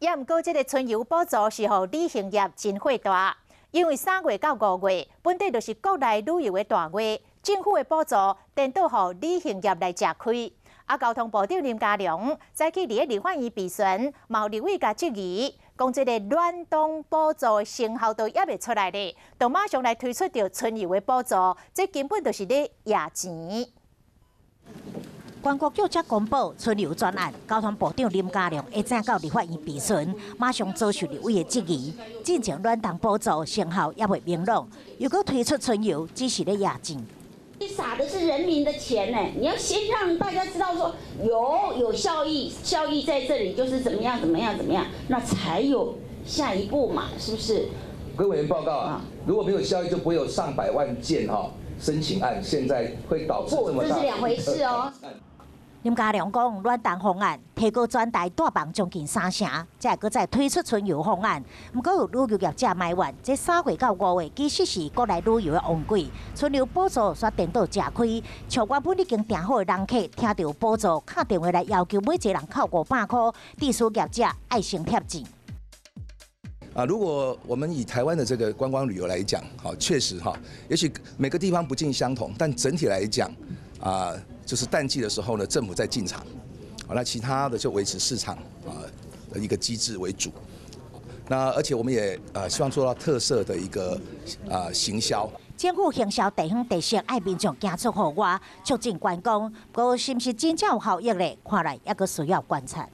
也毋過，這个春遊補助是予旅行業真火大，因為3月到5月本底就是國內旅遊的大月，政府的補助顛倒予旅行業來食虧。啊，交通部長林佳龍早起佇咧立法院備詢，嘛有立委共質疑，講這个暖冬補助成效都猶未出來咧，就馬上來推出著春遊的補助，這根本就是咧掖錢。觀光局才公布春遊專案，交通部長林佳龍下晝到立法院備詢，馬上遭受立委的質疑。進前暖冬補助成效猶未明朗，如果推出春遊，只是咧掖錢。你撒的是人民的錢呢，你要先讓大家知道說有效益，效益在這裡就是怎麼樣怎麼樣怎麼樣，那才有下一步嘛，是不是？跟委員報告啊，如果沒有效益，就不會有上百萬件哈申請案，現在會導致這麼大。這是兩回事哦。林佳龍講，暖冬方案提高全台帶房將近三成，才會閣再推出春遊方案。毋過有旅遊業者埋怨，這3月到5月其實是國內旅遊的旺季，春遊補助煞顛倒食虧。像原本已經訂好的人客，聽著補助，敲電話來要求每一個人扣500箍，致使業者愛先貼錢。啊，如果我們以台灣的這個觀光旅遊來講，好，確實哈，也許每個地方不盡相同，但整體來講，啊，就是淡季的時候呢，政府在進場，好，那其他的就維持市場啊的一個機制為主。那而且我們也希望做到特色的一個啊行銷。政府行銷地方特色，愛民眾行出戶外，促進觀光，不過是毋是真正有效益咧？看來猶閣需要觀察。